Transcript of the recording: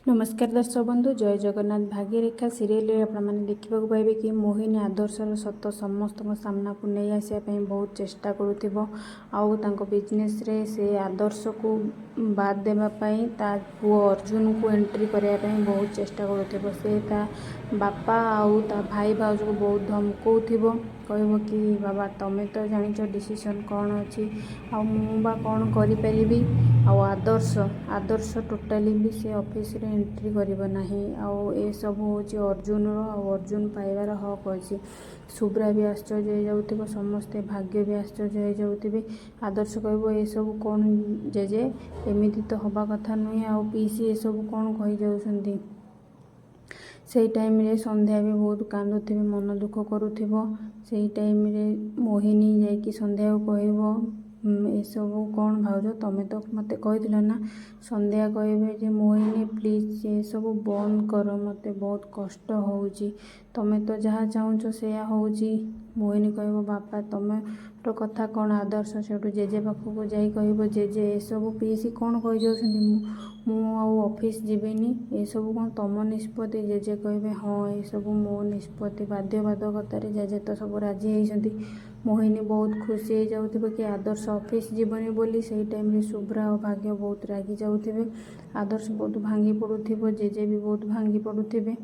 ନମସ୍କାର ଦର୍ଶକ ବନ୍ଧୁ, ଜୟ ଜଗନ୍ନାଥ। ଭାଗ୍ୟରେଖା ସିରିଏଲରେ ଆପଣମାନେ ଦେଖିବାକୁ ପାଇବେ କି ମୋହିନୀ ଆଦର୍ଶର ସତ ସମସ୍ତଙ୍କ ସାମ୍ନାକୁ ନେଇ ଆସିବା ପାଇଁ ବହୁତ ଚେଷ୍ଟା କରୁଥିବ ଆଉ ତାଙ୍କ ବିଜନେସ୍ରେ ସେ ଆଦର୍ଶକୁ ବାଦ୍ ଦେବା ପାଇଁ, ତା ପୁଅ ଅର୍ଜୁନକୁ ଏଣ୍ଟ୍ରି କରିବା ପାଇଁ ବହୁତ ଚେଷ୍ଟା କରୁଥିବ। ସେ ତା ବାପା ଆଉ ତା ଭାଇ ଭାଉଜକୁ ବହୁତ ଧମକଉଥିବ। କହିବ କି, ବାବା, ତମେ ତ ଜାଣିଛ ଡିସିସନ୍ କ'ଣ ଅଛି, ଆଉ ମୁଁ ବା କ'ଣ କରିପାରିବି? ଆଉ ଆଦର୍ଶ ଟୋଟାଲି ବି ସେ ଅଫିସରେ ଏଣ୍ଟ୍ରି କରିବ ନାହିଁ ଆଉ ଏସବୁ ହେଉଛି ଅର୍ଜୁନର ଆଉ ଅର୍ଜୁନ ପାଇବାର ହକ୍ ଅଛି। ଶୁଭ୍ରା ବି ଆଶ୍ଚର୍ଯ୍ୟ ହେଇଯାଉଥିବ, ସମସ୍ତେ, ଭାଗ୍ୟ ବି ଆଶ୍ଚର୍ଯ୍ୟ ହେଇଯାଉଥିବେ। ଆଦର୍ଶ କହିବ, ଏସବୁ କ'ଣ ଜେଜେ? ଏମିତି ତ ହେବା କଥା ନୁହେଁ। ଆଉ ପିଇସି ଏସବୁ କ'ଣ କହିଯାଉଛନ୍ତି? ସେଇ ଟାଇମ୍ରେ ସନ୍ଧ୍ୟା ବି ବହୁତ କାନ୍ଦୁଥିବେ, ମନ ଦୁଃଖ କରୁଥିବ। ସେଇ ଟାଇମ୍ରେ ମୋହିନୀ ଯାଇକି ସନ୍ଧ୍ୟାକୁ କହିବ, ଏସବୁ କ'ଣ ଭାଉଜ? ତମେ ତ ମୋତେ କହିଥିଲ ନା? ସନ୍ଧ୍ୟା କହିବେ ଯେ, ମୋହିନୀ, ପ୍ଲିଜ୍ ଏସବୁ ବନ୍ଦ କର, ମୋତେ ବହୁତ କଷ୍ଟ ହେଉଛି। ତମେ ତ ଯାହା ଚାହୁଁଛ ସେଇଆ ହେଉଛି। ମୋହିନୀ କହିବ, ବାପା, ତମର କଥା କ'ଣ? ଆଦର୍ଶ ସେଇଠୁ ଜେଜେ ପାଖକୁ ଯାଇ କହିବ, ଜେଜେ, ଏସବୁ ପିଇସି କ'ଣ କହିଯାଉଛନ୍ତି? ମୁଁ ଆଉ ଅଫିସ୍ ଯିବିନି, ଏସବୁ କ'ଣ ତମ ନିଷ୍ପତ୍ତି? ଜେଜେ କହିବେ, ହଁ, ଏସବୁ ମୋ ନିଷ୍ପତ୍ତି। ବାଧ୍ୟବାଧକତାରେ ଜେଜେ ତ ସବୁ ରାଜି ହେଇଛନ୍ତି। ମୋହିନୀ ବହୁତ ଖୁସି ହେଇଯାଉଥିବ କି ଆଦର୍ଶ ଅଫିସ୍ ଯିବନି ବୋଲି। ସେଇ ଟାଇମ୍ରେ ଶୁଭ୍ରା ଓ ଭାଗ୍ୟ ବହୁତ ରାଗି ଯାଉଥିବେ। ଆଦର୍ଶ ବହୁତ ଭାଙ୍ଗି ପଡ଼ୁଥିବ, ଜେଜେ ବି ବହୁତ ଭାଙ୍ଗି ପଡ଼ୁଥିବେ।